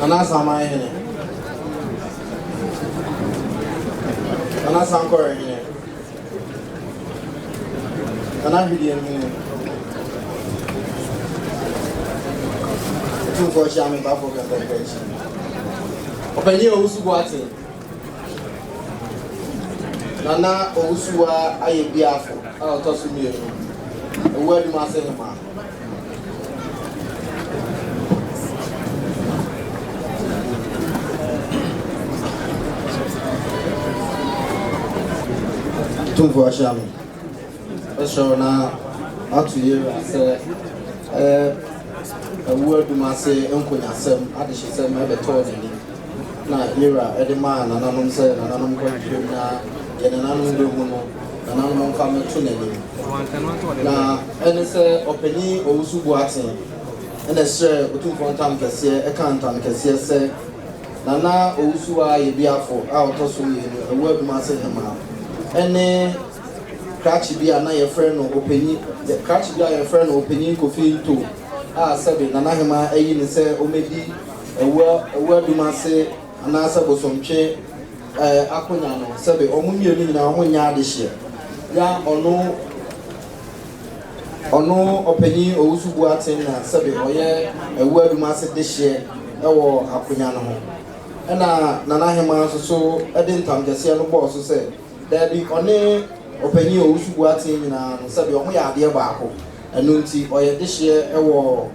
Nana Asaman Hene, Nana Sankɔre Hene, Nana Hwidiem Hene, Otumfoɔ Kyeame Bafo Kɛntɛnka akyi, Ɔpanyin Owusu Boateng, Nana Owusuwa Ayɛ Biafo a ɔtɔ so mmienu, Ewu Adumase Hemaa. Tumfoɔ ahyia me. Ɛsrɛ na ato yɛwura sɛ ɛwu Adumase nkonyasɛm adehyesɛm ɛbɛtɔɔ n'anim na yɛwura ɛde maa nananom sɛ nananom kɔhwehwɛ mu na deɛ nananom bɛhu no, nananom mfa mmɛto n'anim. Na ɛne sɛ Ɔpanyin Owusu Boateng ɛna ɛsrɛ Otumfoɔ ntam kɛseɛ, ɛka ntam kɛseɛ sɛ Nana Owusu a yɛ biafo a ɔtɔ so mmienu, Ɛwu Adumase Hemaa, ɛne krakye bi a na yɛfrɛ no ɔpanyin krakye bi a yɛfrɛ no Ɔpanyin Kofi Nto a sɛbe Nana Hemaa ayi ne sɛ ɔmɛdi Ɛwu Adumase anaasɛ Bosomtwe akonya no, sɛbe ɔmo mmienu nyinaa ɔmo nyɛ adehyeɛ ya. Ɔno Ɔpanyin Owusu Boateng na sɛbe ɔyɛ Ɛwu Adumase dehyeɛ ɛwɔ akonya no ho. Ɛna Nana Hemaa nso so ɛde ntam kɛseɛ no bɔɔ so sɛ daabi, ɔne Ɔpanyin Owusu Boateng nyinaa no, sɛbe ɔmo yɛ adeɛ baako, ɛno nti ɔyɛ dehyeɛ ɛwɔ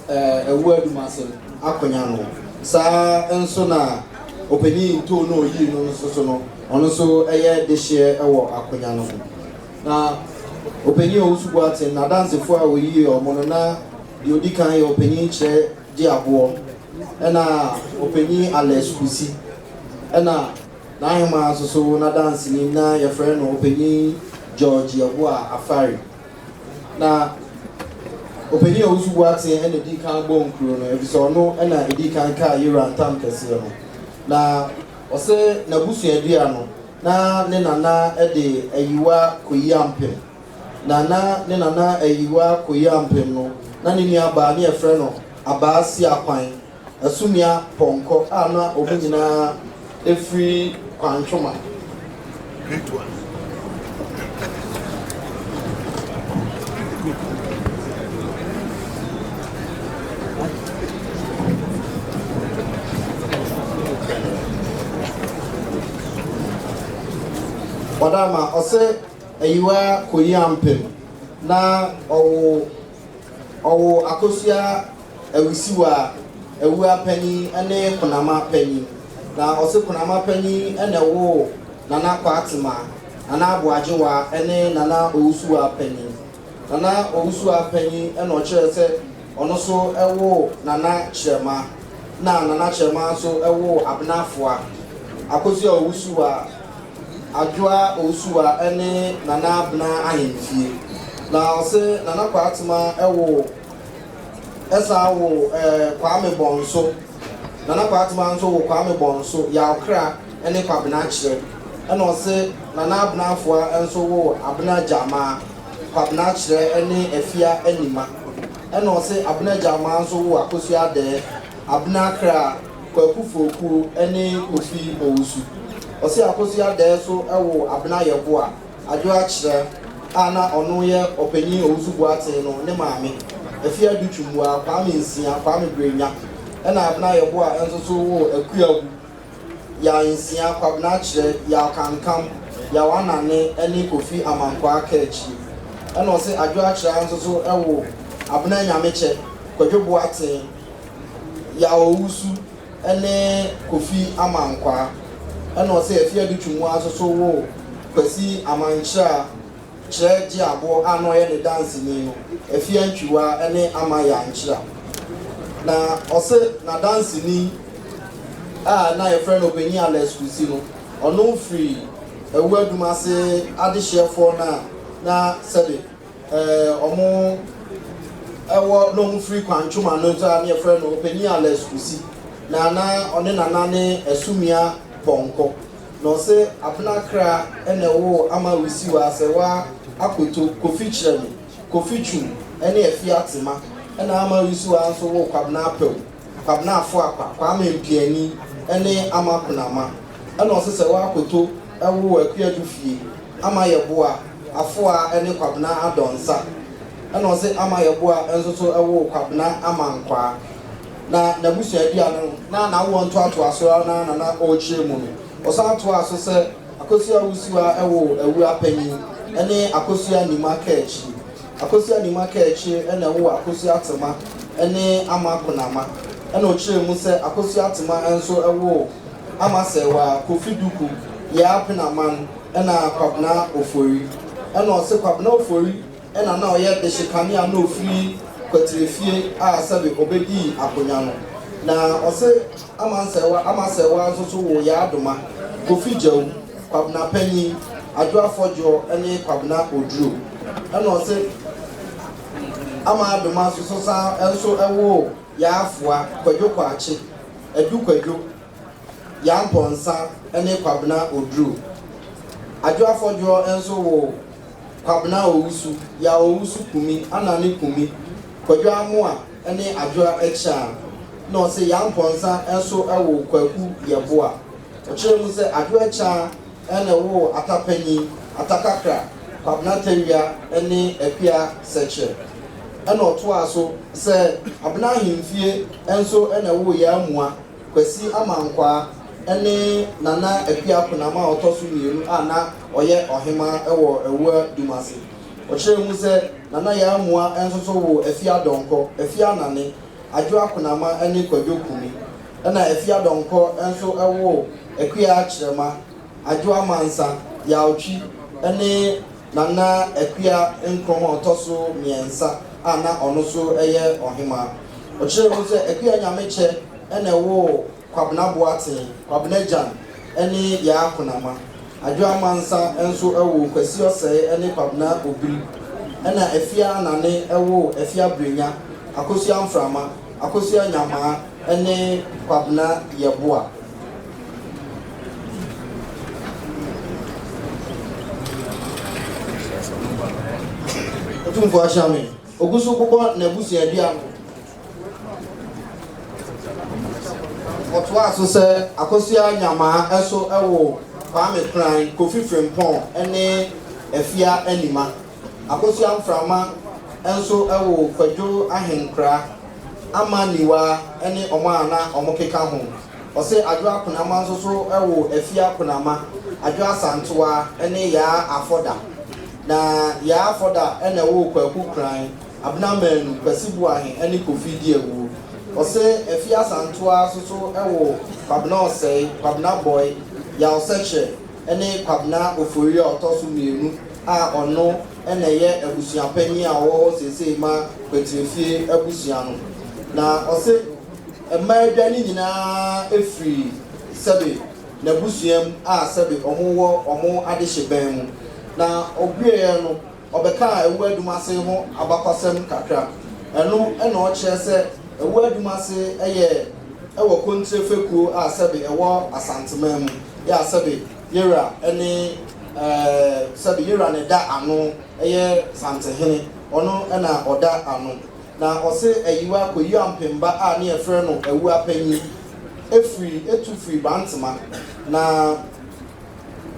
Ɛwu Adumase akonya no. Saa nso na Ɔpanyin Nto no oyii no nso so no, ɔno nso ɛyɛ dehyeɛ ɛwɔ akonya no ho. Na Ɔpanyin Owusu Boateng n'adansefoɔ a oyii ɔmo no, na deɛ odi kan yɛ Ɔpanyin Kyerɛ Gye Aboɔ, ɛna Ɔpanyin Alex Kusi, ɛna n'ahemaa nso so n'adanseni na yɛfrɛ no Ɔpanyin George Yeboah Afari. Na Ɔpanyin Owusu Boateng ɛna edi kan bɔ nkuro no, efisɛ ɔno ɛna edi kan kaa yɛwura ntam kɛseɛ no. Na ɔsɛ n'abusuadua no, na ne nana de Ayiwa Koyi Ampem, na ne nana Ayiwa Koyi Ampem no, na ne nua baa ne yɛfrɛ no Abaa Siakwan Asumia Pɔnkɔ a na wɔn nyinaa efiri Kwantwoma. Great one. Good. Ɔdama ɔsɛ Ayiwa Koyi Ampem na ɔwɔ Akosua Awisiwa Awua panyin ne Konama panyin. Na ɔsɛ Konama panyin na ɛwɔ Nana Kwatema, Nana Aboagyewa ne Nana Owusuwa panyin. Nana Owusuwa panyin na ɔkyerɛ sɛ ɔno nso ɛwɔ Nana Kyerɛma, na Nana Kyerɛma nso ɛwɔ Abenafoa, Akosua Owusuwa, Adwoa Owusuwa ne Nana Abena ahemfie. Na ɔsɛ Nana Kwatema ɛwɔ ɛsan wo Kwame Bɔnso. Nana Kwatema nso wo Kwame Bɔnso, Yawkra ne Kwabena Kyerɛ. Ɛna ɔsɛ Nana Abenafoa nso wo Abena Gyamaa, Kwabena Kyerɛ ne Afia Anima. Ɛna ɔsɛ Abena Gyamaa nso wo Akosua Adɛɛ, Abena Kra, Kwaku Fokuo ne Kofi Owusu. Ɔsɛ Akosua Adɛɛ so wo Abena Yɛboa, Adwoa Kyerɛ a na ɔno yɛ Ɔpanyin Owusu Boateng no ne maame, Afia Dutwumua, Kwame Nsia, Kwame Brenya. Ɛna Abena Yɛboa nso so wo Akuabu, Yaw Nsia, Kwabena Kyerɛ, Yaw Kankam, Yaw Anane ne Kofi Amankwaa Kaakyire. Ɛna ɔsɛ Adwoa Kyerɛ nso so wo Abena Nyamekyɛ, Kwadwo Boateng, Yaw Owusu ne Kofi Amankwaa. Ɛna ɔsɛ Afia Dutwumua nso so wo Kwasi Amankyerɛ Kyerɛ Gye Aboɔ a na ɔyɛ ne danseni no, Afia Ntwiwa ne Ama Yankyera. Na ɔsɛ n'adanseni a na yɛfrɛ no Ɔpanyin Alex Kusi no, ɔno firi Awu Adumase adehyeɛfoɔ no a na sɛbe ɔmo ɛwɔ na ɔmo firi Kwantwoma no nso a na yɛfrɛ no Ɔpanyin Alex Kusi, na ɔne nana ne Asumia Pɔnkɔ. Na ɔsɛ Abena Kra ɛna ɛwɔ Ama Wisiwa Asɛwa Akoto, Kofi Kyerɛme, Kofi Twum ne Afia Tema. Ɛna Ama Wisiwa nso wɔ Kwabena Apɛw. Kwabena Afoakwa, Kwame Mpiani ne Ama Kunama. Ɛna ɔse Sɛwa Akoto woo Akua Dufie, Ama Yeboah, Afoa ne Kwabena Adɔnsa. Ɛna ɔse Ama Yeboah nso so woo Kwabena Amankwaa. Na n'abusuadua no, na n'awoɔ ntoatoasoɔ ara na na ɔrekyerɛ mu no. Ɔsan toaa so sɛ Akosua Wusiwa woo Awua Panyin ne Akosua Nima Kaakyire. Akosua Nima Kaakyire na ɛwoo Akosua Tema ne Ama Konama. Ɛna ɔkyerɛɛ mu sɛ Akosua Tema nso woo Ama Sɛɛwaa, Kofi Duku, Yaa Penaman ɛna Kwabena Ofori. Ɛna ɔse Kwabena Ofori na na ɔyɛ dehye kanea na ɔfiri Kwatirefie a sɛbe ɔbɛdii akonya no. Na ɔse Ama Nsɛɛwa, Ama Sɛɛwaa nso so woo Yaa Doma, Kofi Gyawu, Kwabena Panyin, Adwo Afɔdwoɔ ne Kwabena Oduro. Ɛna ɔse Ama Adoma nso so san nso woo Yaa Afoa, Kwadwo Kwakye, Adu Kwadwo, Yaa Mpɔnsa ne Kwabena Oduro. Adwo Afɔdwoɔ nso woo Kwabena Owusu, Yaa Owusu Kumi, Anane Kumi, Kwadwo Amoah ne Adwoa Akyaan. Na ɔse Yaa Mpɔnsa nso woo Kwaku Yeboah. Ɔkyerɛɛ mu sɛ Adwoa Akyaan na ɛwoo Ata Panyin, Ata Kakra, Kwabena Tawia ne Akua Sɛkyerɛ. Ɛna ɔtoaa so sɛ Abena Ahemfie nso na ɛwoo Yaa Mua, Kwasi Amankwaa ne Nana Akua Konam a ɔtɔ so mmienu a na ɔyɛ ɔhemaa wɔ Awua Dumase. Ɔkyerɛɛ mu sɛ Nana Yaa Mua nso so woo Afia Donkor, Afia Anane, Adwoa Konama ne Kwadwo Kumi. Ɛna Afia Donkor nso woo Akua Kyerɛma, Adwoa Mansa, Yaw Twi ne Nana Akua Nkrumah a ɔtɔ so mmiɛnsa a na ɔno nso yɛ ɔhemaa. Ɔkyerɛɛ mu sɛ Akua Nyamekyɛ na ɛwoo Kwabena Boateng, Kwabena Gyan ne Yaa Konama. Adwoa Mansa nso woo Kwasi Ɔsɛe ne Kwabena Obiri. Ɛna Afia Anane woo Afia Brenya, Akosua Mframa, Akosua Nyamaa ne Kwabena Yeboah. Otumfoɔ ahyira me. Ogu so bobɔ n'abusuadua no. Ɔtoaa so sɛ Akosua Nyamaa so woo Kwame Kran, Kofi Frimpong ne Afia Anima. Akosua Mframa nso woo Kwadwo Ahenkra, Ama Niwaa ne wɔn a na wɔkeka ho. Ɔse Adwo Akonama nso so woo Afia Konama, Adwo Asantewaa ne Yaa Afɔda. Na Yaa Afɔda na ɛwoo Kwaku Kran, Abena Manu, Kwasi Boahe ne Kofi Diawuo. Ɔse Afia Asantewaa nso so woo Kwabena Ɔsɛe, Kwabena Bɔe, Yaw Sɛkyerɛ ne Kwabena Ofori a ɔtɔ so mmienu a ɔno na ɛyɛ abusuapanyin a ɔwɔ hɔ seesei ma Kwatirefie abusua no. Na ɔse mmaa adwa no nyinaa firi sɛbe n'abusua mu a sɛbe wɔn wɔ wɔn adehyebɛn mu. Na ɔwieɛ no, ɔbɛkaa Awuadumase ho abakwasɛm kakra. Ɛno na ɔkyerɛ sɛ Awuadumase yɛ wɔ Kontire fekuo a sɛbe ɛwɔ Asanteman mu, yɛ a sɛbe Yera ne sɛbe Yera na ɛda ano yɛ Santehene, ɔno na ɔda ano. Na ɔse Ayiwa Koyi Ampemba a ne yɛfrɛ no Awua Panyin firi tu firi Bantema na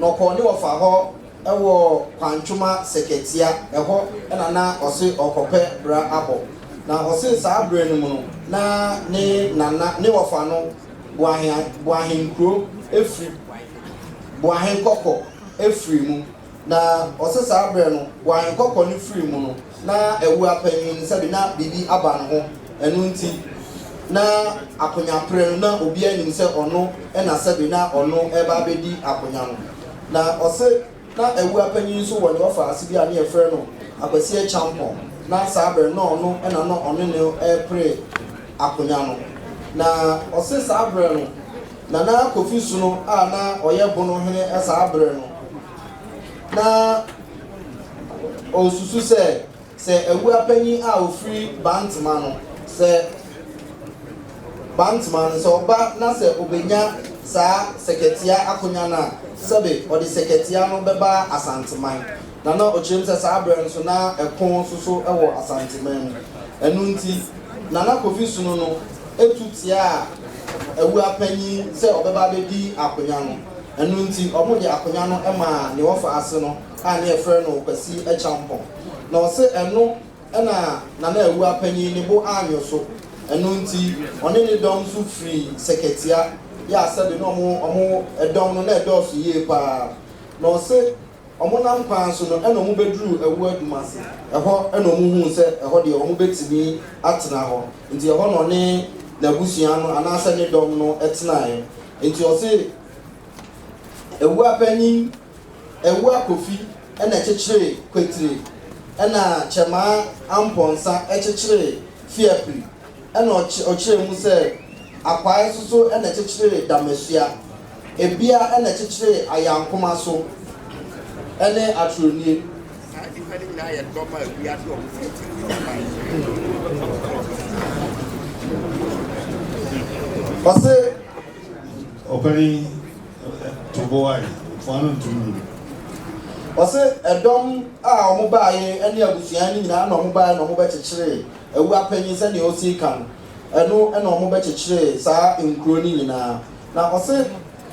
na ɔkɔɔ ne wɔfa hɔ wɔ Kwantwoma Sɛkɛtia, ɛhɔ na na ɔse ɔrekɔpɛ bra abɔ. Na ɔse saa berɛ no mu no na ne nana ne wɔfa no Boahen Boahenkuro firi Boahenkɔkɔ firi mu. Na ɔse saa berɛ no Boahenkɔkɔ no firi mu no na Awua panyin no sɛbe na biribi aba ne ho, ɛno nti na akonyaperɛ no na obiara nim sɛ ɔno na sɛbe na ɔno reba abɛdi akonya no. Na ɔse na Awua panyin nso wɔ ne ɔfaase bi a ne yɛfrɛ no Akwasi Akyampɔn, na saa berɛ no na ɔno na na ɔne no repere akonya no. Na ɔse saa berɛ no Nana Kofi Sono a na ɔyɛ Bono hene saa berɛ no, na ɔresusu sɛ, sɛ Awua panyin a ɔfiri Bantema no, sɛ Bantema no, sɛ ɔba na sɛ ɔbɛnya saa Sɛkɛtia akonya no a, sɛbe ɔde Sɛkɛtia no bɛba Asanteman. Na na ɔkyerɛ mu sɛ saa berɛ no nso na ɛko nso so wɔ Asanteman mu. Ɛno nti, Nana Kofi Sono no. tu tiaa Awua panyin sɛ ɔbɛba abɛdi akonya no. Ɛno nti wɔde akonya no maa ne wɔfa ase no a ne yɛfrɛ no Kwasi Akyampong. Na ɔse ɛno na Nana Awua panyin ne bo anwo so. Ɛno nti ɔne ne dɔm nso firii Sɛkɛtia yɛ a sɛbe na wɔn dɔm no na ɛdɔɔso yie pa ara. Na ɔse Wɔnam kwan so no, ɛna wɔbɛduruu ɛwoɔ adum ase. Ɛhɔ na wɔhuu sɛ ɛhɔ deɛ wɔbɛtumi atena hɔ. Nti ɛhɔ na ɔne n'abusua no anaasɛ ne dɔm no tenaeɛ. Nti ɔse Awua panin, Awua Kofi na ɛkyekyeree Kwetire, ɛna Kyɛmaa Ampɔnsa kyekyeree Fiapiri. Ɛna ɔkyerɛɛ mu sɛ Akwae nso so na ɛkyekyeree Damasua, Ebia na ɛkyekyeree Ayankoma so ne Atronie. Saa nnipa no nyinaa yɛ dɔm a wiase a wɔfiri tiri mu bae. Ɔse. Ɔpanin, to bo ae, fa no ntom yie. Ɔse ɛdɔm a wɔbaeɛ ne abusua no nyinaa na wɔbaeɛ na wɔbɛkyekyeree Awua panyin sɛnea osii ka no, ɛno na wɔbɛkyekyeree saa nkurow no nyinaa. Na ɔse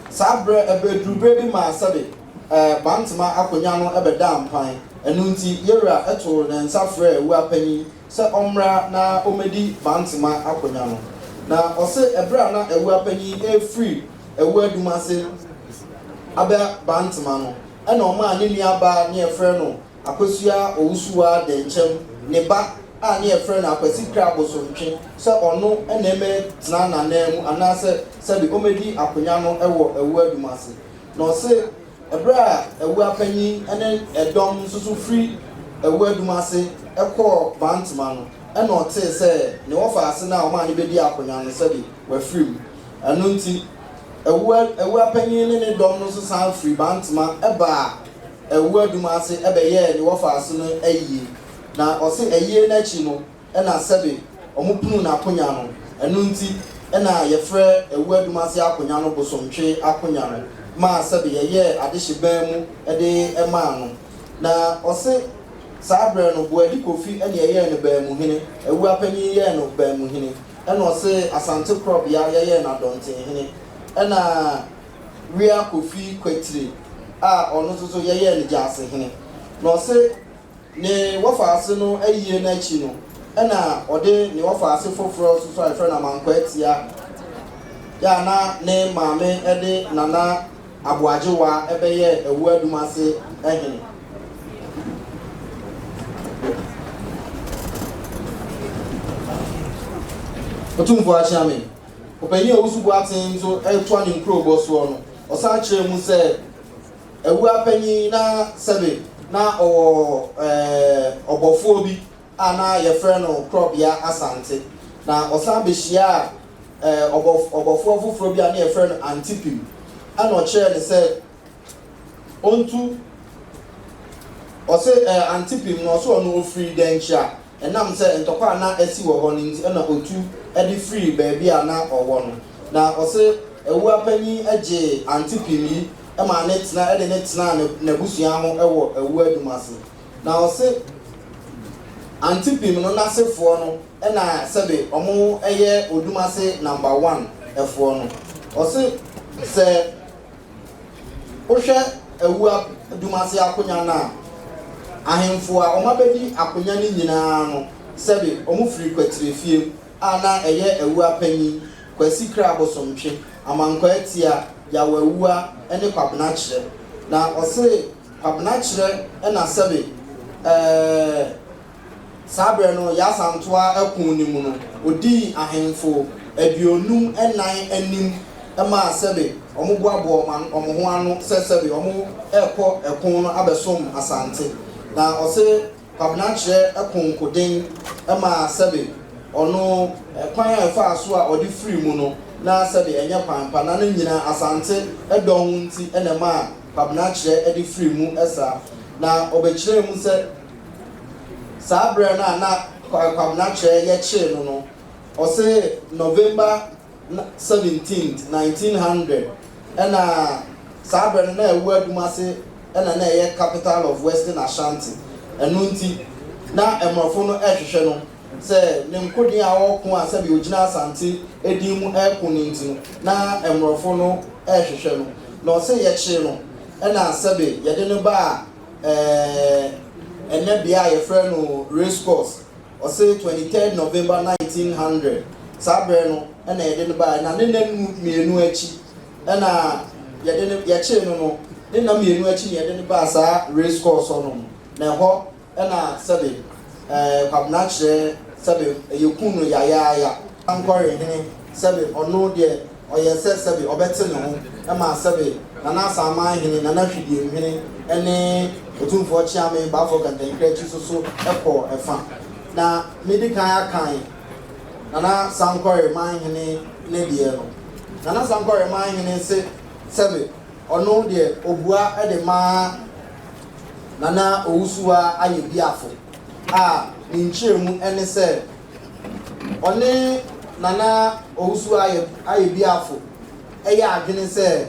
saa berɛ, ɛbɛduru berɛ bi maa sɛbe ɛɛ Bantama akonya no bɛdaa mpan. Ɛno nti Yewura too ne nsa frɛɛ Awua panyin sɛ ɔmmra na ɔmmɛdi Bantama akonya no. Na ɔse ɛberɛ a na Awua panyin refiri Awua Dum ase aba Bantama no, ɛna ɔmaa ne nuabaa ne yɛfrɛ no Akosua Owusuwaa Dɛnkyɛm ne ba a ne yɛfrɛ no Akwasi Kra Bosontwe sɛ ɔno na ɛmɛtena n'ananmu anaasɛ sɛbe ɔmɛdi akonya no wɔ Awuadum ase. Na ɔse ɛberɛ a Awua panyin ne ɛdɔm nso so firi Awuadum ase kɔɔ Bantama no ɛna ɔtee sɛ ne wɔfaase no a ɔmaa no bɛdii akonya no sɛbe wafiri mu. Ɛno nti Awua Awua panyin ne ne dɔm no nso san firi Bantama baa Awuadum ase bɛyɛɛ ne wɔfaase no ayie. Na ɔse ayie no akyi no na sɛbe ɔmo punuu n'akonya no, ɛno nti na yɛfrɛ Awuadum ase akonya no Bosomtwe akonya no, maa sɛbe yɛyɛɛ adehye ban mu de maa no. Na ɔse saa berɛ no Boadi Kofi na yɛyɛɛ no Banmuhene, Awua panin yɛɛ no Banmuhene, ɛna ɔse Asante Korɔbea yɛyɛɛ no Adɔntenhene, ɛna Wia Kofi Kwatire a ɔno nso so yɛyɛɛ no Gyaasehene. Na ɔse ne wɔfaase no ayie no akyi no, ɛna ɔde ne wɔfaase foforɔ nso so a yɛfrɛ no Amankwaa Atia yɛ a na ne maame de Nana Aboagyewaa bɛyɛɛ Awuadum ase hene. Otumfoɔ Akyeame, Ɔpanyin Owusu Boateng nso retoa ne nkurobɔ soɔ no, ɔsan kyerɛɛ mu sɛ Awuah panyin na sɛbe na ɔwɔ ɔbɔfoɔ bi a na yɛfrɛ no Korɔbea Asante. Na ɔsan bɛhyiaa ɔbɔfoɔ foforɔ bi a na yɛfrɛ no Antipim ɛna ɔkyerɛɛ no sɛ ɔntu, ɔse Antipim no ɔse ɔno ɔfiri Dɛnkyira. Ɛnam sɛ ntɔkwa a na asi wɔ hɔ no nti na otu de firii baabi a na ɔwɔ no. Na ɔse Awua panyin gyee Ante Pim yi maa ne tena de no tenaa n'abusua ho wɔ Awua Dum ase. Na ɔse Ante Pim no n'asefoɔ no na sɛbe wɔn yɛ Odum ase number one foɔ no. Ɔse sɛ. Wohwɛ Awua Dumase akonya no a, ahemfo a wɔabɛdi akonya no nyinaa no, sɛbe wɔfiri Kwatirefie mu a na ɛyɛ Awua panyin, Kwasi Kra Bosomtwe, Amankwaa Atia, Yaw Awua ne Kwabena Kyerɛ. Na ɔse Kwabena Kyerɛ na sɛbe ɛɛ. Saa berɛ no, Yasantoa ko no mu no, ɔdii ahemfo 54 anim maa sɛbe wɔboaboa wɔn ho ano sɛ sɛbe wɔrekɔ ɛko no abɛsom Asante. Na ɔse Kwabena Kyerɛ ko nkoden maa sɛbe ɔno kwan a ɛfaa so a ɔde firii mu no na sɛbe ɛnyɛ kwan pa na ne nyinaa Asante dɔ ho nti na ɛmaa Kwabena Kyerɛ de firii mu saa. Na ɔbɛkyerɛɛ mu sɛ. Saa berɛ no a na Kwabena Kyerɛ yɛkyee no no, ɔse November 17th, 1900, ɛna saa berɛ no na ɛwɔ Adum ase ɛna na ɛyɛ capital of Western Ashanti. Ɛno nti na mmorɔfo no ɛrehwehwɛ no. sɛ ne nkoden a ɔreko a sɛbi ogyina Asante edin mu ɛreko no nti no, na mmorɔfo no ɛrehwehwɛ no. Na ɔsɛ yɛkyee no, ɛna sɛbi yɛde no baa ɛnɛ bea a yɛfrɛ no Race Course. Ɔsɛ 23 November 1900, saa berɛ no ɛna yɛde no baa. Na ne nna 2 akyi ɛna yɛde no, yɛkyee no, ne nna 2 akyi na yɛde no baa saa Race Course hɔnom. Na ɛhɔ ɛna sɛbi Kwabena kyerɛ sɛbi yɛkum no yayaaya. Nkɔre hene, sɛbi ɔno deɛ ɔyɛ sɛ sɛbi ɔbɛte ne ho, ɛma sɛbi Nana Asaman hene, Nana Hwidiem hene ɛne Otumfoɔ Kyeame Baafo Kantankira akyi so ɛkɔ ɛfa. Na medi kan akan Nana Sankɔre man hene ne deɛ no. Nana Sankɔre man hene se sɛbi ɔno deɛ obua ɛde maa Nana Owusuwa ayɛ biafo a ne nkyerɛmu ɛne sɛ ɔne Nana Owusuwa ayɛ biafo ɛyɛ adwene sɛ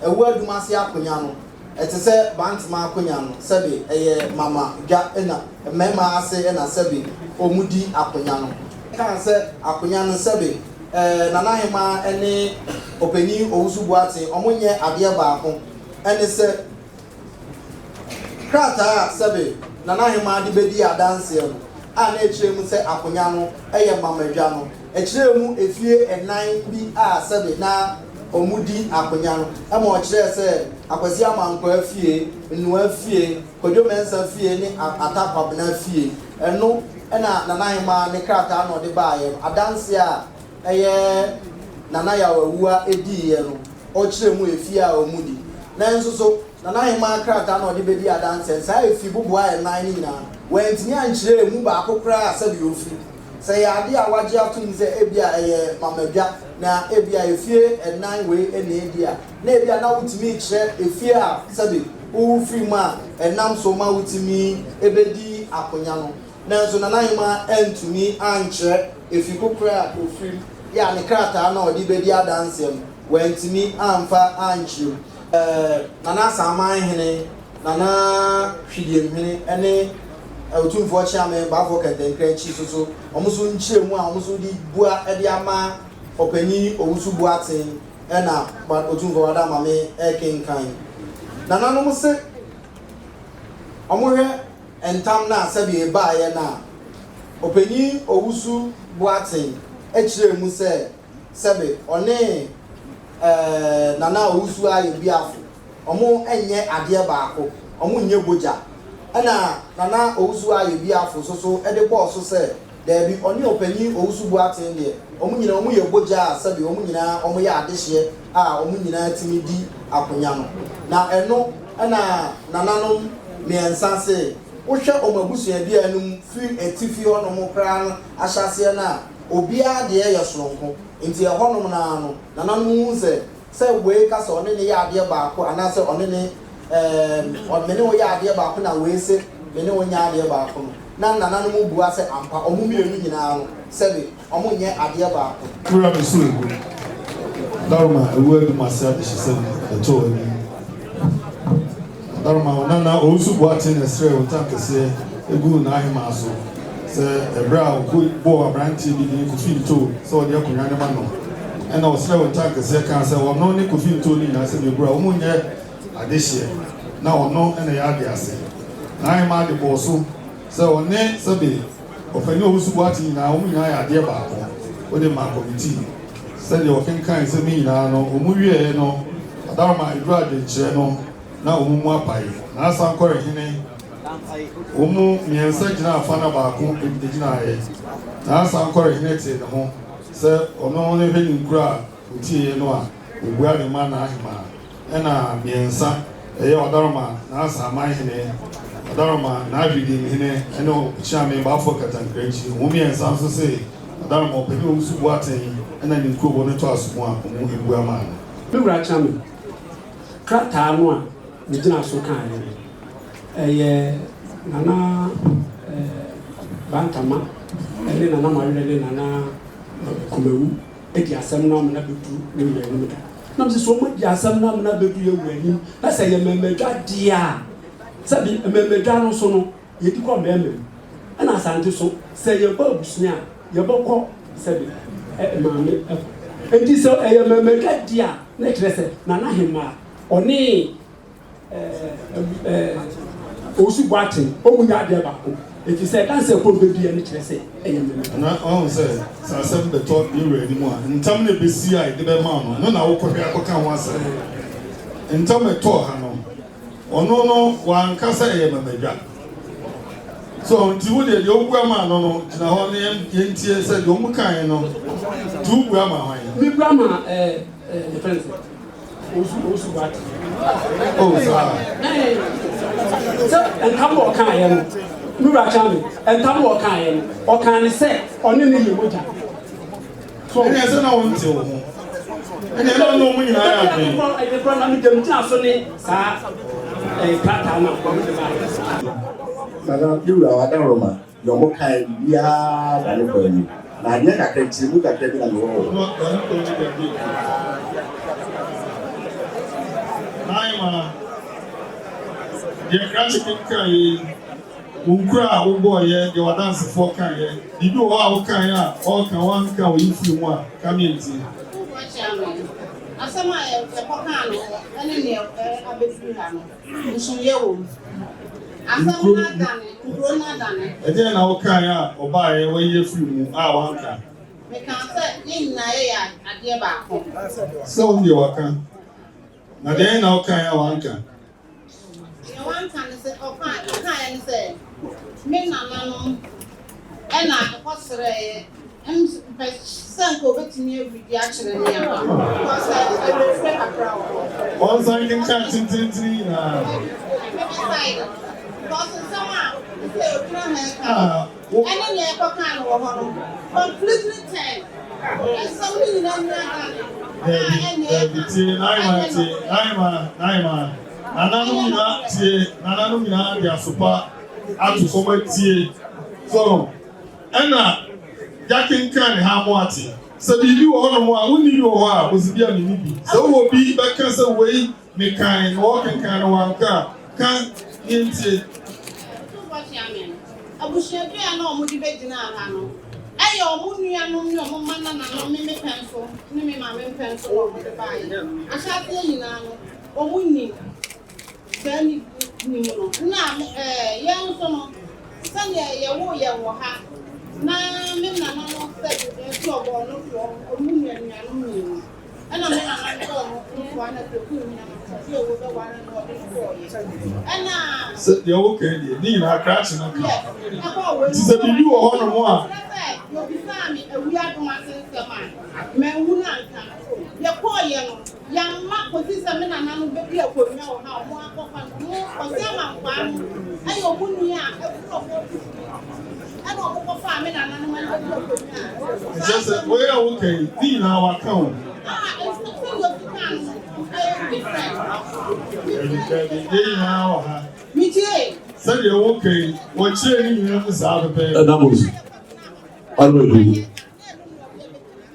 ɛwɔ Adumase akonnwa no ɛte sɛ Bantama akonnwa no, sɛbi ɛyɛ mama dwa ɛna mmarima ase ɛna sɛbi ɔmu di akonnwa no. Kan sɛ akonnwa no, sɛbi Nana Ahema ɛne Ɔpanyin Owusu Boateng ɔmo nyɛ adeɛ baako, ɛne sɛ krataa a sɛbi Nana Ahema de bɛdi adanseɛ no a na ekyirɛ mu sɛ akonnwa no ɛyɛ mamadwa no, ekyirɛ mu efie ɛnan bi a sɛbi na ɔmo di akonnwa no, ɛma ɔkyerɛ sɛ Akwasi Amankwa fie, Nnua fie, Kwadwo Mɛnsa fie ne Ata Kwabena fie. Ɛno ɛna Nana Ahema ne krataa na ɔde baayɛ no, adanseɛ a ɛyɛ Nana Yawawua ediiɛ no, ɔkyerɛ mu efie a ɔmo di. Nanso so Nana Ahema krataa na ɔde bɛdi adanseɛ, saa efi boboa ɛnan no nyinaa wɔntumi ankyerɛ emu baako koraa sɛbi ofiri. Sɛ yɛ ade a wagye atom sɛ ebia ɛyɛ mamadwa na ebia efie ɛnan wei ɛna edi a, na ebia na wotumi kyerɛ efie a sɛbi wowu firi mu a ɛnam so ma wotumi ebedi akonnwa no. Nanso Nana Ahema antumi ankyerɛ efi kokora a ofiri mu yɛ a ne krataa na ɔde bɛdi adanseɛ no, wɔantumi amfa ankyerɛ mu. Nana Asaman hene, Nana Hwidiem hene ɛne Otumfoɔ Kyeame Baafoɔ Kɛntɛnkra akyi so wɔn nso nkyerɛ mu a wɔn nso de bua de ama Ɔpanyin Owusu Boateng ɛna Otumfoɔ Wada Maame ɛkenkan. Nananom se wɔhwɛ ntam no a sɛbi ebaeɛ no a, Ɔpanyin Owusu Boateng kyerɛ mu sɛ sɛbi ɔne Nana Owusu ayɛ biafo, ɔmo nyɛ adeɛ baako, ɔmo nyɛ bogya. Ɛna Nana Owusu ayɛ biafo so ɛde bɔɔ so sɛ daabi, ɔne Ɔpanyin Owusu Boateng deɛ, ɔmo nyinaa ɔmo yɛ bogya a sɛbi ɔmo nyinaa ɔmo yɛ adehyeɛ a ɔmo nyinaa tumi di akonnwa no. Na ɛno ɛna nananom 3 se wohwɛ ɔmo abusuadua no mu firi atifi hɔnom koraa no ahyɛaseɛ no a, obiara deɛ yɛ soronko. Nti ɛhɔnom naa no nananom hu sɛ wei ka sɛ ɔne ne yɛ adeɛ baako anaasɛ ɔne ne ɔme ne wo yɛ adeɛ baako na wei se me ne wo nyɛ adeɛ baako no, na nananom bua sɛ ampa ɔmo mmienu nyinaa no sɛbi ɔmo nyɛ adeɛ baako. Wura mi so egu Daruma ewu Adumase adehyesɛm ɛtɔ anim. Daruma, Ɔnana Owusu Boateng na ɛsrɛ wɔn ntam kɛseɛ egu n'ahema so sɛ ɛberɛ a ɔkɔ bɔɔ aberanteɛ bi din Kofi Nto sɛ ɔde akonnwa no ma no, ɛna ɔsrɛ wɔn ntam kɛseɛ kaa sɛ ɔno ne Kofi Nto no nyinaa sɛ mebura wɔn nyɛ adehyeɛ na ɔno ɛna ɛyɛ ade ase. N'ahema de bɔɔ so sɛ ɔne sɛbe Ɔpanin Owusu Boateng nyinaa, wɔn nyinaa yɛ adeɛ baako. Wode ma kɔmitii sɛdeɛ ɔkenkan sɛ me nyinaa no wɔn wieɛ no, Adaroma eduru adwenkyerɛ no na wɔn mu apae. Na Asankɔre hene, wɔn mu 3 gyina afa na baako gyinaeɛ. Na Asankɔre hene tee ne ho sɛ ɔno ne hwɛ ne nkuro a otieɛ no a obua ne ma n'ahema. Ɛna 3 ɛyɛ Ɔdaroma n'Asaman hene, Ɔdaroma n'Ahwedim hene ɛne Okyeame Baafo Katankrankyi. Wɔn 3 nso se Ɔdaroma Ɔpanin Owusu Boateng ɛna ne nkurobɔ no tɔ aso mu a wɔn ebua maa no. Me wura Kyeame, krataa no a megyina so kaeɛ no, ɛyɛ Nana Bantama ne Nana Mawerɛ ne Nana Kumawu adi asɛm no amena bɛdu ne wura anim da. Na mesɛ sɛ ɔmo adi asɛm no amena bɛdu yɛ wura anim na sɛ yɛ mmɛmmadwa deɛ a, sɛbi mmɛmmadwa no so no yɛdi kɔ mmarima mu. Ɛna Asante so, sɛ yɛbɔ abusua a, yɛbɔkɔ sɛbe ɛ maame hɔ. Enti sɛ ɛyɛ mɛmɛdwa deɛ a, na ɛkyerɛ sɛ Nana Hemaa, ɔne Owusu Boateng, wɔn nyɛ adeɛ baako. Ɛfiri sɛ ɛdanse a ɛkɔ bɛdiiɛ no kyerɛ sɛ ɛyɛ mɛmɛdwa. Na wahu sɛ, sɛ asɛm bɛtɔ yɛn wura anim a, ntam na ɛbɛsi a yɛde bɛma no, ɛno na wokɔhwɛ akɔka ho asɛm. Ntam a ɛtɔɔ ha no, Ɔno no wanka sɛ ɛyɛ mamadwa. So nti wo deɛ deɛ wobua maa no no gyina hɔ na yɛntie sɛ deɛ ɔmo kaeɛ no nti wobua ma hwan? Mebua ma ɛɛ ɛɛ yɛfrɛ no sɛ Owusu Owusu Boakye. Oh saa. Ɛɛ sɛ ntam a ɔkaeɛ no me wura kyɛn me ntam a ɔkaeɛ no ɔkaa ne sɛ ɔne ne yɛ mogya. Ɛnneɛ sɛ na wonte wo ho. Ɛnneɛ na ɔne wɔn nyinaa yɛ adwene. Ɛdeɛ korɔ na meda mu gyina so ne saa krataa no a wɔde baeɛ. Nana, me wura Ɔadaworoma, deɛ ɔmo kaeɛ biribiara da ne kwan mu. Na adeɛ kakra, nkyerɛmu kakra bi na mewɔ wɔ. Da ne kwan mu da bi Naima, deɛ krakye kenkan yei. Wo nkuro a wobɔeɛ, deɛ w'adansefoɔ kaeɛ, biribi wɔ hɔ a wokaeɛ a ɔreka woanka a ɔyi firii mu a, ka me ntie. Otumfoɔ Kyeame, asɛm a yɛkɔkaa no hɔ ne nea abɛduru ha no, nsonoeɛ wɔ mu. Asɛm no adane, nkuro no adane. Ɛdeɛn na wokaeɛ a ɔbaeɛ wayi afiri mu a woanka? Mekaa sɛ yɛn nyinaa yɛyɛ adeɛ baako. Sɛ wo deɛ waka, na deɛn na wokaeɛ a wanka? Nea wanka ne sɛ, ɔkaeɛ ne sɛ, Me nananom na ɛkɔsrɛeɛ, mpɛ sɛ nka ɔbɛtumi awuridi akyerɛ me a, because awerɛfire kakra wɔ hɔ. Ɔnsan nkenkan tenteenten nyinaa. Meme side no, because nsɛm a sɛ ɔgyina ha reka no, ɛne nea ɛkɔkaa no wɔ hɔ no, completely turn. Nsɛm no nyinaa nyinaa dane a Dabi, ɛnyɛ dabi, tie, Naima, ɛnyɛ tie, nokorɛ. Naima, Naima. Nananom nyinaa tie, nananom nyinaa de asopa ato fam atie. So ɛna yɛakenkan ne ha mo ate. Sɛ biribi wɔ hɔnom a wonni bi wɔ hɔ a, ɔsi bi a menni bi. Sɛ wowɔ bi bɛka sɛ wei mekan na wɔkenkan no wanka a, ka yɛntie. Otumfoɔ Kyeame, abusua dua na wɔde bɛgyinaa ha no, ɛyɛ wɔn nuanom ne wɔn mma nananom ne me pɛn so ne me maame mpɛn so na wɔde baeɛ. Ahyɛaseɛ nyinaa no, wɔnnim saa nim no. Na yɛn nso no, sɛdeɛ yɛwoo yɛn wɔ ha, na me nana no sɛ nso ɔbɔɔ no toɔ, wɔn nuanuanom mmienu. Ɛna me nana no bɔɔ no toɔ na Kweku Nyina no sɛ ɔwɔ bɛware no ɔde no kɔɔeɛ. Ɛna. Sɛ deɛ woka yi deɛ, ne nyinaa krakye no ka. Yes, ɛkɔɔ wei Nti sɛ biribi wɔ hɔnom a. Kyerɛ sɛ, wɔbisaa me awi adom ase nsɛm a, manhunu anka. Yɛkɔɔeɛ no. Yɛamma kɔsi sɛ me nananom bɛdi akonnwa wɔ ha a wɔakɔfa no. Wɔn, Kwasi Amankwaa no yɛ wɔn nua a ɛfiri wɔn abusua ɛna wɔkɔfaa me nananom ɛna bɛdi akonnwa a. Ɛkyerɛ sɛ wei a woka yi, ne nyinaa waka o. Ah, ɛsɛ sɛ deɛ ɔsi kaa no, ɛyɛ different. Dabi, dabi, yɛn nyinaa wɔ ha. Metie. Sɛdeɛ woka yi, wɔkyerɛɛ ne nyinaa mu saa pɛpɛɛpɛ. Ɛna Mose, ɔno edu.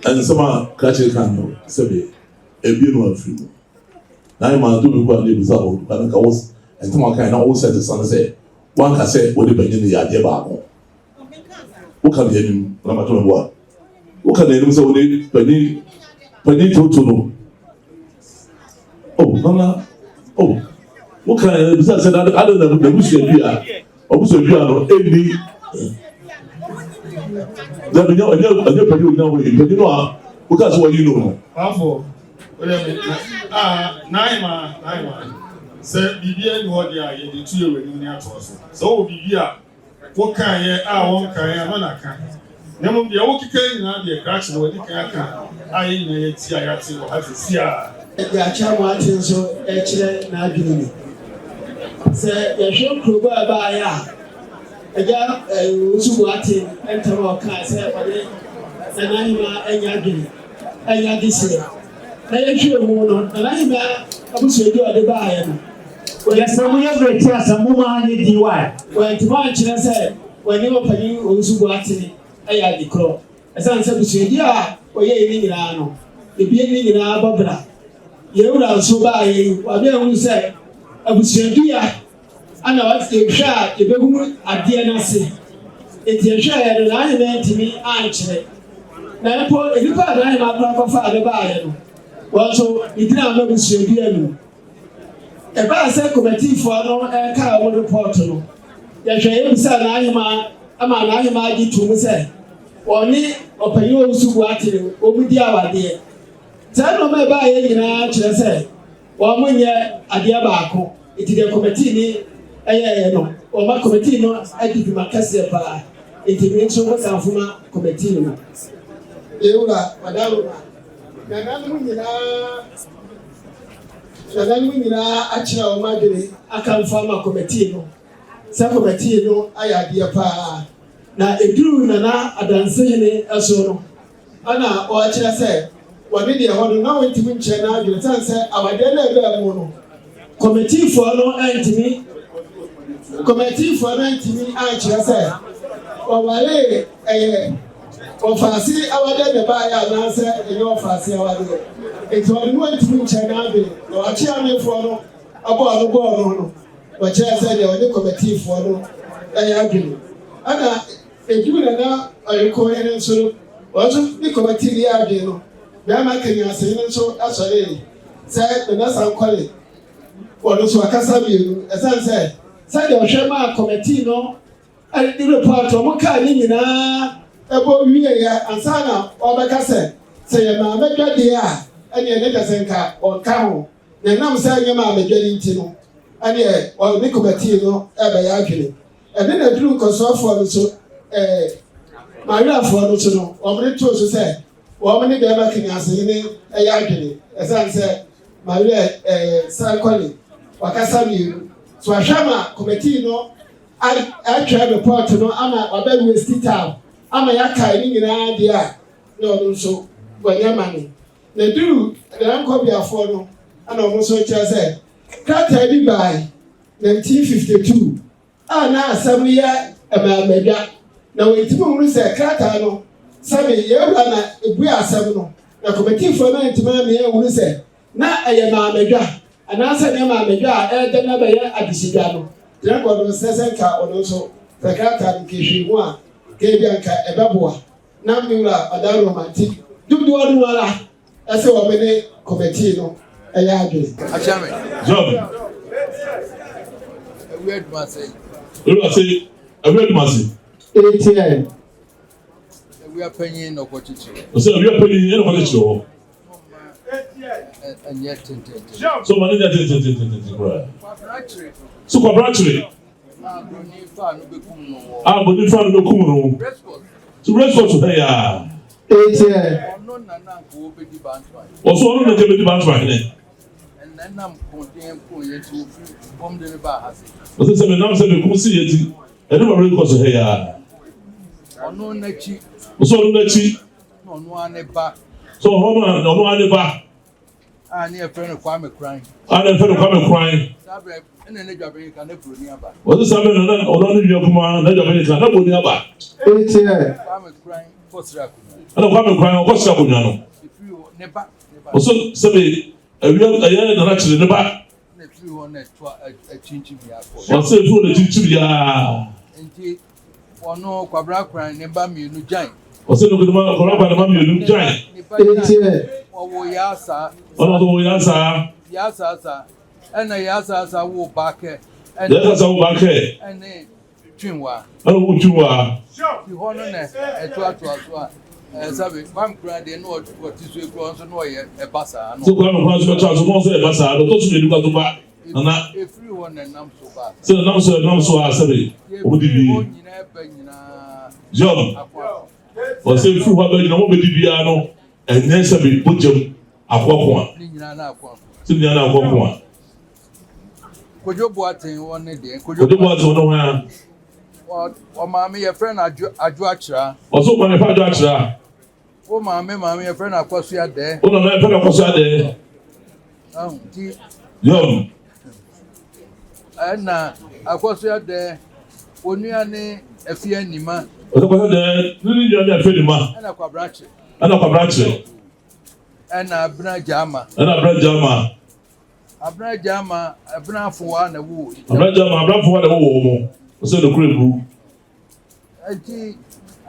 Nsɛm a krakye ka no sɛbe ebie no amfiri mu. Na ayɛ maa do bi koraa na ebisa wɔ na nka wo nsɛm a ɔkae na wo sɛ te sane sɛ wanka sɛ wode banyin no yɛ adeɛ baako. Woka ne anim na mato me boa. Woka ne anim sɛ wode panyin panyin toto no. Oh nana oh woka ebisa sɛ na adɛn na n'abusua dua Ɔmo sɛ dua no ɛnni dabi nyɛ ɛnyɛ ɛnyɛ panyin ogyina hɔ yi panyin no a woka sɛ wɔyi no no. Bafo oyɛ me na ah Naima Naima sɛ biribi ani hɔ deɛ a yɛde tu yɛ w'anim ne atoa so sɛ wowɔ biribi a wokaeɛ a wɔnkaeɛ a ma no aka na mmom deɛ wokeka nyinaa deɛ krakye no wadi kan aka a yɛn nyinaa yɛati a yɛate wɔ ha seesei a. Deɛ Akyerɛmoakye nso rekyerɛ n'adwene ni. Sɛ yɛhwɛ nkurobɔ a ɛbaeɛ a, Agya Owusu Boateng ntam a ɔkaa sɛ ɔne Nana Ahemaa anya adwene, anya adehyeɛ. Na yɛhwɛɛ mu no, Nana Ahemaa abusuadua a ɔde baeɛ no, Yɛsrɛ mo yɛ berɛ ti asɛm mo ma anyɛ DY. Wantumi ankyerɛ sɛ wɔne Ɔpanyin Owusu Boateng yɛ ade korɔ. Ɛsiane sɛ abusuadua a wɔyɛe no nyinaa no, ebien no nyinaa bɔ bra. Yɛn Wura nso baeɛ yi, wama yɛahunu sɛ abusuadua na yɛhwɛ a yɛbɛhunu adeɛ no ase. Enti yɛhwɛeɛ no, n'aheman antumi ankyere. Na mpo nnipa a n'aheman koraa kɔfaa no baeɛ no, wɔn nso, ne din amma abusuadua no mu. Ɛbaa sɛ kɔmatiifoɔ no rekaa wɔn repɔɔto no, yɛhwɛeɛ bisaa n'aheman ma n'aheman gye too mu sɛ wɔne Ɔpanyin Owusu Boateng wɔn di awadeɛ. Saa nnoɔma a ɛbaeɛ nyinaa kyerɛ sɛ Wɔnyɛ adeɛ baako. Nti deɛ kɔmɛtii no yɛeɛ no, wɔma kɔmɛtii no adi dwuma kɛseɛ paa. Nti me nso mɛkamfo ma kɔmɛtii no. Yɛn Wura Ɔdawuruma, nananom nyinaa, nananom nyinaa akyerɛ wɔn adwene akamfo ama kɔmɛtii no sɛ kɔmɛtii no ayɛ adeɛ paa. Na ɛduruu Nana Adansehene so no, Ɛna ɔkyerɛ sɛ wɔne deɛ ɛhɔ no na wɔntumi nkyerɛ n'adwene sane sɛ awadeɛ no a ɛbaa mu no kɔmɛtiifoɔ no antumi kɔmɛtiifoɔ no antumi ankyerɛ sɛ wɔwaree ɛyɛ ɔfaase awadeɛ na ɛbaeɛ anaasɛ ɛnyɛ ɔfaase awadeɛ nti ɔde no antumi nkyerɛ n'adwene na wakye amefoɔ no abɔɔ no bɔɔ no no wɔkyerɛ sɛ deɛ ɔne kɔmɛtiifoɔ no ɛyɛ adwene ɛna Eduru na na ɔrekɔ hene nso no, wɔn nso ne kɔmati no yɛ adwene no, bɛrima Kenyase no nso sɔree sɛ Nana Sankɔle, ɔno nso akasa mmienu. Ɛsiane sɛ sɛdeɛ ɔhwɛ maa kɔmati no de report wɔn kaa ne nyinaa ɛbɔ wieɛ ansa na ɔbɛka sɛ sɛ yɛ maame dwa deɛ a ɛneɛ ne kyɛ sɛ nka ɔnka ho, na ɛnam sɛ ɛnyɛ maame dwa no nti no ɛneɛ ɔne kɔmati no ɛbɛyɛ adwene. Ɛne na duru nkɔsoɔfoɔ no so ɛɛ Mariafoɔ no so no, wɔn de too so sɛ wɔn ne bɛrima Kenyasehene ɛyɛ adwene ɛsiane sɛ Maria ɛɛ Sankɔle wakasa mmienu so ahwɛ ama kɔmɛtii no atwerɛ report no ama wabɛ waste time ama yɛakae ne nyinaa deɛ a na ɔno nso wɔnyɛ ma no. Na duru Nanankɔbeafoɔ no ɛna wɔn nso kyerɛ sɛ krataa bi bae 1952 a na asɛm no yɛ mmaamadwa, na wɔntumi nhunu sɛ krataa no sɛbe yɛn wura na ebue asɛm no, na kɔmitiifoɔ no antumi ammea anhunu sɛ na ɛyɛ mmaamadwa anaasɛ ɛnyɛ mmaamadwa a ɛredɛn abɛyɛ adehyedwa no. Tena nkɔ no sɛ sɛ nka ɔno nso sɛ krataa no nka ehwee mu a, nka ebia nka ɛbɛboa. Na me wura Ɔdawuroma nti dodoɔ no ara Ɛsɛ wɔn ne kɔmɛtii no yɛ adwene. Akyame. Job. Ewi adumase. Ewi ase ewi adumase. ATM. Ewi apanyin na ɔkɔ kyekyere. Ɔsɛ ewi apanyin ɛna ɔkɔ kyekyere hɔ. Ɛnyɛ tententen. So ɔma ne nyɛ tententententen koraa. So kwabra kyere. A broni faa no bɛkum no wɔ. A broni faa no bɛkum no. So race course hɛ yaa. Eteɛ. Ɔno na na anka ɔbɛdi Bantu ahene. Ɔso ɔno na nka bɛdi Bantu ahene. Ɛna ɛnam koden ko yɛ nti ofiri bɔm de no baa ha se. Ɔsɛ sɛ menam sɛ mekum si yɛ ti ɛne ma race course hɛ yaa. Ɔno n'akyi. Ɔso ɔno n'akyi. Na ɔno ara ne ba. So ɔno ara ne ba. A ne yɛfrɛ no Kwame Kran. A ne yɛfrɛ no Kwame Kran. Saa berɛ ɛna n'adwabenyin ka na buroni aba. Wɔse saa berɛ na na ɔno ne nua kumaa n'adwabenyin ka na buroni aba. Eteɛ. Kwame Kran kɔsrɛ akonnwa. Ɛna Kwame Kran ɔkɔsrɛ akonnwa no. Efiri hɔ ne ba ne ba. Ɔsɛ sɛbe awia ɛyɛ Nana Kyere ne ba. Na efiri hɔ na ɛtoa akyinkyim yɛ akɔ. Ɔsɛ efiri hɔ na akyinkyim yaa. Nti Ɔno Kwabena Kwan ne ba mmienu Gyan. Ɔsɛ no koduma Kwabena Kwan ne ba mmienu Gyan. Ne ba Gyan. Ɔwɔ Yaasaa. Ɔno nso ɔwɔ Yaasaa. Yaasaa saa. Ɛna Yaasaa saa woo Baakɛ. Yaasaa saa woo Baakɛ. Ɛne Twinwaa. Ɛna ɔwoo Twinwaa. Ti hɔ no na ɛtoatoa so a ɛsabe Kwame Kura deɛ na ɔte so ekura nso na ɔyɛ ɛba saa. So Kwame Kura nso bɛtoa so na ɔsɛ ɛba saa na ɔtɔ so mmienu kura so ba. Nana. Efiri hɔ na ɛnam so ba. Sɛ ɛnam so ɛnam so a sɛbe wɔn di bi. Job. Ɔsɛ efiri hɔ abɛ nyinaa wɔn bɛ di biara no ɛnyɛ sɛbe bogyam akoakoa. Ne nyinaa na akoakoa. Sɛ nyinaa na akoakoa. Kojo Boateng wɔn ne deɛ. Kojo Boateng wɔn ne hwan a. Ɔmaame yɛfrɛ no Adwo Adwo Akyera. Ɔsɛ ɔmaame yɛfrɛ Adwo Akyera. Wo maame maame yɛfrɛ no Akwasu Adɛɛ. Wo nana yɛfrɛ no Akwasu Adɛɛ. Ahu nti. Yɔm. Ɛna Akwasu Adɛɛ onua ne Afie Anima. Ɔsɛ Akwasu Adɛɛ ne ne nua ne Afie Anima. Ɛna Kwabena Kyere. Ɛna Kwabena Kyere. Ɛna Abena Gyama. Ɛna Abena Gyama. Abena Gyama Abena Afowa na ɛwɔ. Abena Gyama Abena Afowa na ɛwɔ wɔn mo. Ɔsɛ nokura egu. Enti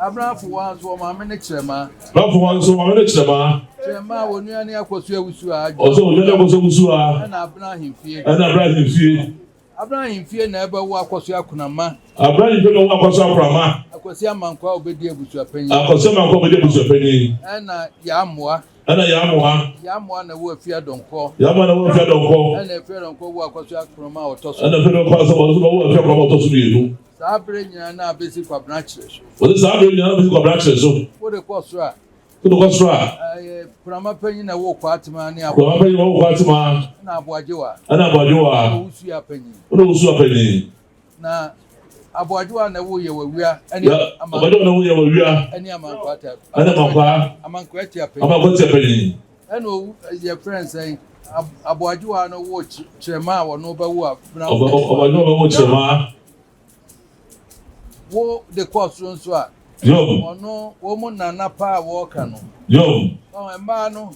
Abrafo wa nso wɔn maame ne Kyerɛma. Abrafo wa nso wɔn maame ne Kyerɛma. Kyerɛma a wɔn nua ne Akɔso Awusu a. Ɔsɛ wɔn nua ne Akɔso Awusu a. Ɛna Abena Ahemfie. Ɛna Abena Ahemfie. Abena Ahemfie na ɛbɛwo Akɔso Akonama. Abena Ahemfie na ɛbɛwo Akɔso Akonama. Akwasi Amankwaa a ɔbɛdi abusuapanyin. Akwasi Amankwaa a ɔbɛdi abusuapanyin. Ɛna Yaa Amoah. Ɛna Yaa Amoah. Yaa Amoah na ɛwɔ Afie Adɔnkɔ. Yaa Amoah na ɛwɔ Afie Adɔnkɔ. Ɛna Afie Adɔnkɔ wo Akɔso Akonama a ɔtɔ so. Ɛna Afie Adɔnkɔ asɛ ɔno nso bɛwo Afie Akonama a ɔtɔ so mmienu. Saa berɛ nyinaa na abɛsi Kwabena Kyerɛ so. Wɔde saa berɛ nyinaa na abɛsi Kwabena Kyerɛ so. Wode kɔ soro a. Wode kɔ soro a. Ɛyɛ Kurama panyin na ɛwɔ Kwatema ne Aboagyewa. Kurama panyin na ɛwɔ Kwatema. Ɛna Aboagyewa. Ɛna Aboagyewa. Ɛna Owusua panyin. Ɛna Owusua panyin. Na Aboagyewa na ɛwɔ Yɛwawia. Ɛne Aboagyewa na ɛwɔ Yɛwawia. Ɛne Amankwaa ta. Ɛne Amankwaa. Amankwaa tia panyin. Amankwaa tia panyin. Ɛna owu yɛfrɛ no sɛn Aboagyewa no wɔ Kyerɛma a ɔno bɛwo Abena. Aboagyewa bɛwo Kyerɛma. Wo de kɔ soro nso a. Yom. Ɔno wɔn mu nana paa a wɔreka no. Yom. Ɔn mmaa no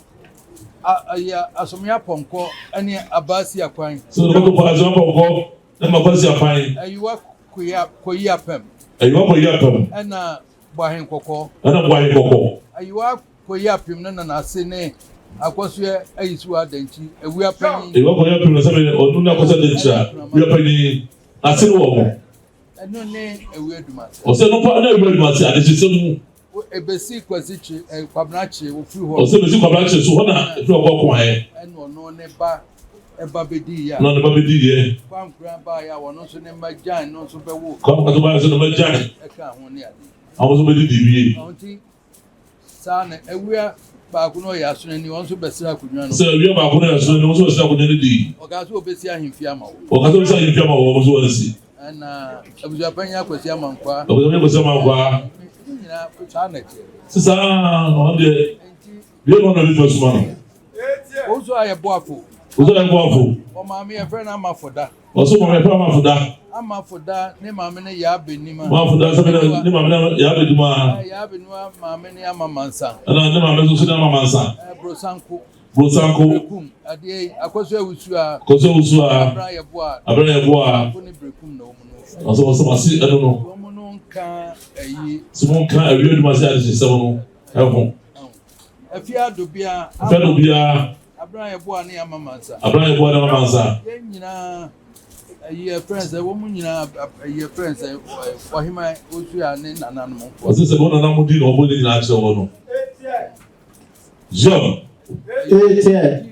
ɛyɛ asomya pɔnkɔ ɛne abaasi akwan. Sɛ ɔbɛkɔ kɔ asomya pɔnkɔ ne abaasi akwan. Ayiwa koyi koyi apɛm. Ayiwa koyi apɛm. Ɛna bɔ ahenkɔkɔ. Ɛna bɔ ahenkɔkɔ. Ayiwa Koyi apem no na n'ase ne Akɔsoɛ Ayisuwa Dankyi, Awia panyin. Ewa Koyi apem no sɛbe ɔno ne Akɔsoɛ Dankyi a, Awia panyin, n'ase ne wɔ ho. Ɛno ne Awia Dumase. Ɔsɛ no pa ne Awia Dumase adekyesɛm mu. Ebesi Kwasi Kye, eh, Kwabena Kye, ofiri hɔ. Ɔsɛ ebesi Kwabena Kye so hɔ na efiri hɔ kɔ Koaɛ. Ɛna ɔno ne ba ɛba bedi yɛ a. Ɛna ɔne ba bedi yɛ. Kwankora baayɛ a ɔno nso ne mma Gyan no nso bɛwo. Kwankora nso baayɛ nso ne mma Gyan. Ɛka ho ne ade. Wɔn nso bɛdidi wie. Ɔnti Saa na awia baako no ɔyɛ asonani, ɔno nso bɛsra akonnwa no. Sɛ awia baako no yɛ asonani, ɔno nso bɛsra akonnwa no dii. Ɔkaa sɛ ɔbɛsi ahemfie ama wo. Ɔkaa sɛ ɔbɛsi ahemfie ama wo, ɔno nso wansi. Ɛna abusuapanyin Akwasi Amankwaa. Abusuapanyin Akwasi Amankwaa. Ne nyinaa saa na ɛteɛ. Sɛ saa ɔno deɛ, deɛ na ɔno bɛtumi asoma no. Wo nso ayɛ boafo. Wo nso ayɛ boafo. Ɔmaame yɛfrɛ no Amafoda. Ɔsɛ maame yɛfrɛ Amafoda. Amafoda ne maame ne Yaa Benima. Amafoda sɛ ne maame ne Yaa Benima. Yaa Benima maame ne Ama Mansa. Ɛna ne maame nso so ne Ama Mansa. Brosanko. Brosanko. Brekum adeɛ yi Akɔso Awusu a. Akɔso Awusu a. Abena Yɛboa. Abena Yɛboa. Brosanko ne Brekum na wɔn no. Ɔsɛ wɔsɛ mase ɛno no. Wɔn no nka ɛyi. Sɛ wɔn nka awia adwuma se adehyesɛm no ɛho. Afia Dobia. Afia Dobia. Abena Yeboah ne Ama Mansa. Abena Yeboah ne Ama Mansa. Yɛn nyinaa ɛyi ɛfrɛ sɛ wɔn nyinaa ɛyi ɛfrɛ sɛ ɔhema Osua ne nananom. Ɔsɛ sɛ wɔn nananom di na wɔn ne nyinaa kyerɛ wɔn no. Zion. Eeteɛ.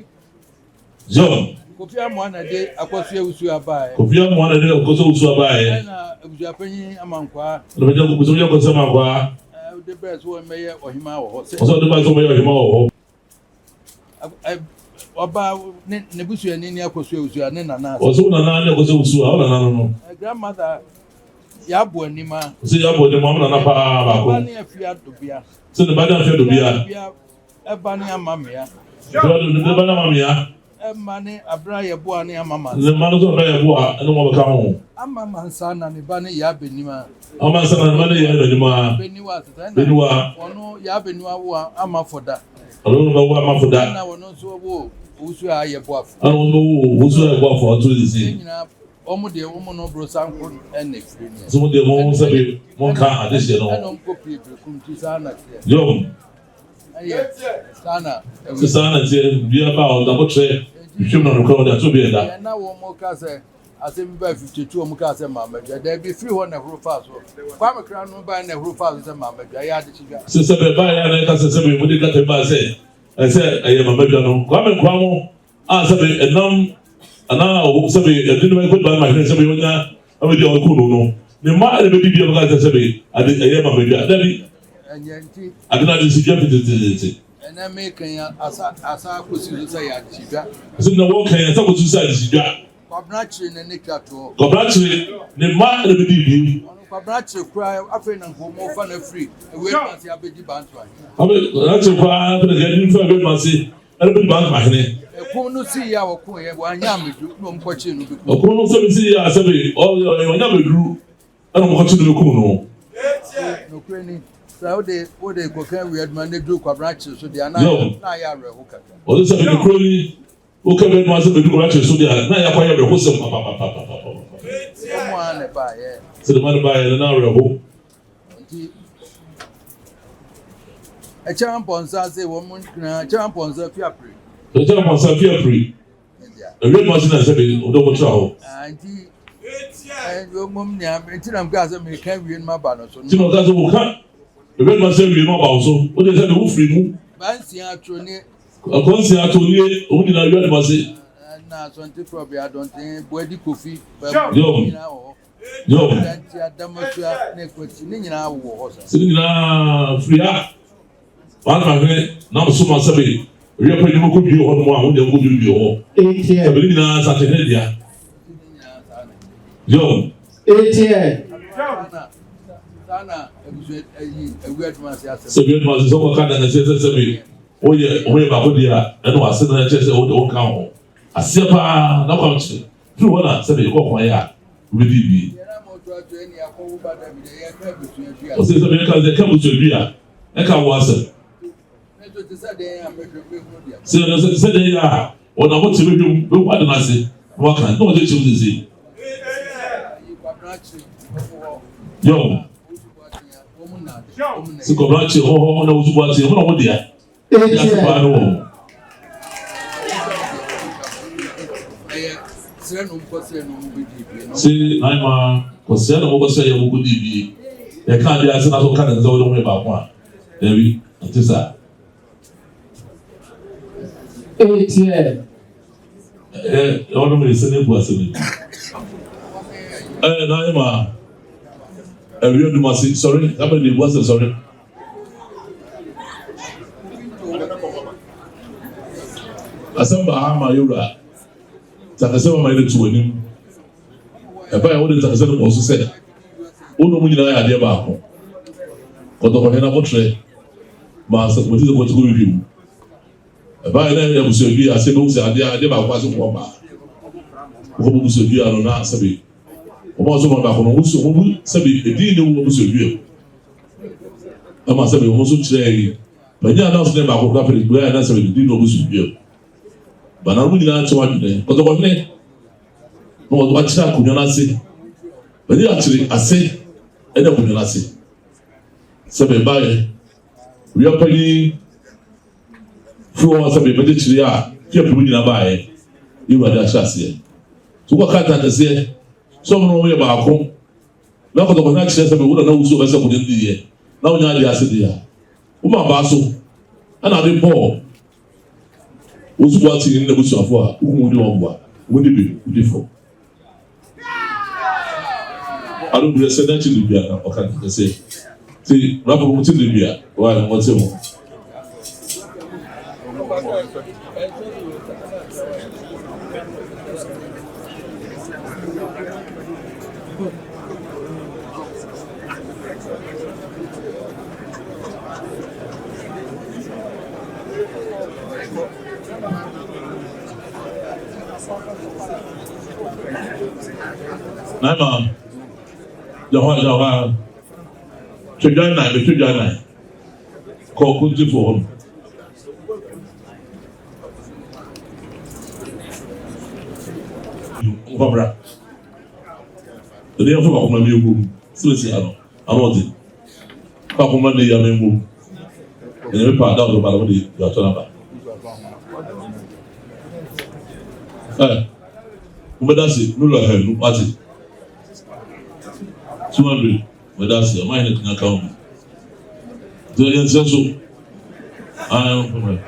Zion. Kofi Amoah na de Akɔso Owusu abaeɛ. Kofi Amoah na de Akɔso Owusu abaeɛ. Ɛna abusuapanyin Amankwaa. Ɛna abusuapanyin Akɔso Amankwaa. Ɔde brɛ so wɔn mɛyɛ ɔhema wɔ hɔ. Ɔsɛ ɔde brɛ so wɔn mɛyɛ ɔhema wɔ hɔ. Ɔbaa ne ne busuani ne Akɔso Owusu a ne nana. Ɔsɛ wo nana ne Akɔso Owusu a wo nana no no. Grandmother Yabo Anima. Ɔsɛ Yabo Anima wo nana paa baako. Ɔba ne Afia Dobia. Sɛ ne ba ne Afia Dobia. Ɛba ne ama mmea. Ne ba ne ama mmea. Ɛma ne abira yɛ boa ne ama mansa. Ne mma no nso abira yɛ boa ɛne wɔn bɛka ho. Ama mansa na ne ba ne yɛ abenima. Ama mansa na ne ba ne yɛ abenima. Beniwa sesa ɛna. Beniwa. Ɔno yɛ abeniwa wo ama fɔda. Ɔno no bɛwo ama fɔda. Ɛna ɔno nso wo owusu a yɛ boafo. Ɛna ɔno nso wo owusu a yɛ boafo ɔto sisi. Ne nyinaa wɔn deɛ wɔn no brosanko ɛna efiri ne. So mo deɛ mo sɛbi mo nka adehyeɛ no. Ɛna wɔn kɔ pie berekum ti saa na teɛ. Yom. Saa na Sɛ saa na ɛteɛ, dua ba a ɔda botrɛ hwehwɛ mu na nokorɛ ɔde ato bia ɛda. Na wɔn ka sɛ asɛm bi baa 52 wɔn kaa sɛ Mamadua daabi firi hɔ na ɛhoro faa so Kwame Kra no baa na ɛhoro faa so sɛ Mamadua yɛ adekyedwa. Sɛ sɛ bɛ baeɛ a na ɛka sɛ sɛ bɛ mode krataa bi baa sɛ ɛsɛ ɛyɛ Mamadua no Kwame Nkrumah mo a sɛ bɛ ɛnam anaa ɔwɔ sɛ bɛ ɛde no bɛ kɔ ba ma hwene sɛ bɛ ɔnya ɛbɛ di a ɔkɔ no no ne mma ɛna bɛ di bi a bɛka sɛ sɛ bɛ ade ɛyɛ Mamadua dabi. Ɛnyɛ nti. Ade no ade si dwa fititititi. Ɛnɛ meka yi asa asa akosi so sɛ yɛ adehyedwa. Ɛsɛ na wɔka yi asa akosi so sɛ adehyedwa. Kwabena Kyere na ne twa toɔ. Kwabena Kyere ne mma na bɛdi bie. Ɔno Kwabena Kyere koraa afei na nka wɔn fa no afiri Ewuradwuma ase abɛdi Bantu ahene. Kwabena Kyere koraa afei na nka yɛde no firi Ewuradwuma ase ɛbɛdi Bantu ahene. Ɛko no si yɛ a wɔko yɛ wɔanya ameduru na wɔn kɔkyee no bɛkum. Ɔko no sɛ si yɛ a sɛbi ɔnya ameduru. Ɛna wɔkɔkye no bɛkum no. Nokorɛ ni, sɛ wode wode kɔka awia adwuma na ɛduru Kwabena Kyere so deɛ a, na na ayɛ awerɛho kakra. Ɔse sɛ nokorɛ ni, woka awia adwuma sɛ bɛduru Kwabena Kyere so deɛ a, na ayɛ akɔyɛ awerɛhosɛm papapapapapa. Wɔn ara na ɛbaeɛ. Sɛ dɛm ara na ɛbaeɛ no, na awerɛho. Ɛkyɛn mpɔnsa se wɔn nyinaa kyɛn mpɔnsa fi apere. Ɛkyɛn mpɔnsa fi apere. Ewie no ase na sɛ bi ɔdɔ mo tra hɔ. Nti mmom nea nti na mkaa sɛ meka wie no maba no so. Nti na ɔka sɛ woka ewie no ase wie no aba wo so. Wode sɛ de wo firi mu. Bansia atoro ne. Akwansia atoro nie wɔn nyinaa wie no ase. Na asɔnte frɔbi adɔnten buadi kofi. Yom. Yom. Danti adamasua ne kwati ne nyinaa wɔ hɔ sa. Sɛ ne nyinaa firi ha. Wɔn ahwene nam so ma sɛbe owia pɛ nnwuma kɔ due hɔ nom a wɔn deɛ kɔ due due hɔ. Sɛbe ne nyinaa Asantehene dea. Yom. Sɛbe adwuma ase sɛ wɔka dangaseɛ sɛ sɛbe woyɛ wɔn yɛ baako deɛ a ɛna wɔn ase no kyerɛ sɛ wɔde wɔn ka ho aseɛ paa na kwan kyerɛ firi hɔ na sɛbe kɔ kwan yɛ a wobɛdi bi. Ɔsɛ sɛ meka sɛ ka busua dua ɛka wo asɛm. Sɛ ɛno sɛ sɛ dɛn a wɔn abɔkyɛ bɛhwɛ mu bɛhu ade no ase na waka na wɔde kyerɛ mu sese. Yɔn sɛ kɔbra kyerɛ hɔ hɔ na wosu bɔ akyerɛ hɔ na wɔn dea. Eti paa no wɔ hɔ. Se naima kɔsɛɛ na wɔkɔsɛɛ yɛ wɔkɔdii bie yɛka adeɛ ase na so ka ne sɛ wode ho yɛ baako a daabi ɛnte saa. Etiɛ. Ɛ ɔno mede sɛ ne bu asɛm yi. Ɛ naima awia dumase sɔre abɛ de bu asɛm sɔre. Asɛm baa ha ma yɛwura ntakasɛ ma yɛde to w'anim. Ɛbaa yɛ wode ntakasɛ no bɔɔ so sɛ wo ne ɔmo nyinaa yɛ adeɛ baako. Kɔtɔkɔhene abotrɛ ma sɛ kɔmɛti sɛ kɔtɔkɔ hwehwɛ mu. Ɛbaa yɛ na yɛ abusua dua sɛ bɛhu sɛ adeɛ adeɛ baako ase kɔɔ baa. Wɔkɔ abusua dua no na sɛbi wɔn a wɔsɔ baako no wɔn nso wɔn bu sɛbi edin ne wɔn abusua dua mu. Ɛma sɛbi wɔn nso kyerɛɛ yi panyin a n'aso ne baako kora pere bua na sɛbi di na ɔbu so dua mu. Bana wɔn nyinaa kyɛw adwene kɔtɔkɔhene na wɔn akyerɛ akonnwa n'ase panyin akyere ase ɛne akonnwa n'ase sɛbi ɛbaeɛ wia panyin firi wɔn sɛbi bɛgye kyerɛ a fia pere nyinaa baeɛ yɛ wura de ahyɛ aseɛ so wɔn krataa kɛseɛ sɛ wɔn na wɔn yɛ baako. Na kɔtɔkɔhene akyerɛ sɛ me wo nana wusu ɔbɛsɛ kɔde no diiɛ na wonya adeɛ ase deɛ a woma baa so ɛna ade bɔɔ wosu boa tini ne n'abusuafoɔ a wokum wodi wɔn boa wodi bi wodi fɔ ado brɛ sɛ n'akyi de bia na ɔka ne sɛ ti rafo mo ti de bia wa mo ti mo. Nana, gyina hɔ gyina hɔ ara. Twɛ dwan nan, bɛtwa dwan nan. Kɔ kuntifoɔ hɔ no. Nkɔbra. Ɛdeɛ nso baako ma mi egu mu. Sɛ ano, ano ɔde. Baako ma ne ya mi ngu mu. Ɛnyɛ mi pa da ɔdo ba de yɛatɔ n'aba. Ɛ, mo bɛ da se, mi wura hɛ nu wate. 200 bɛ da se, ɔmo ayɛ ne kenya ka ho. Nti yɛn nsɛ so. Ayɛ no fɛfɛ.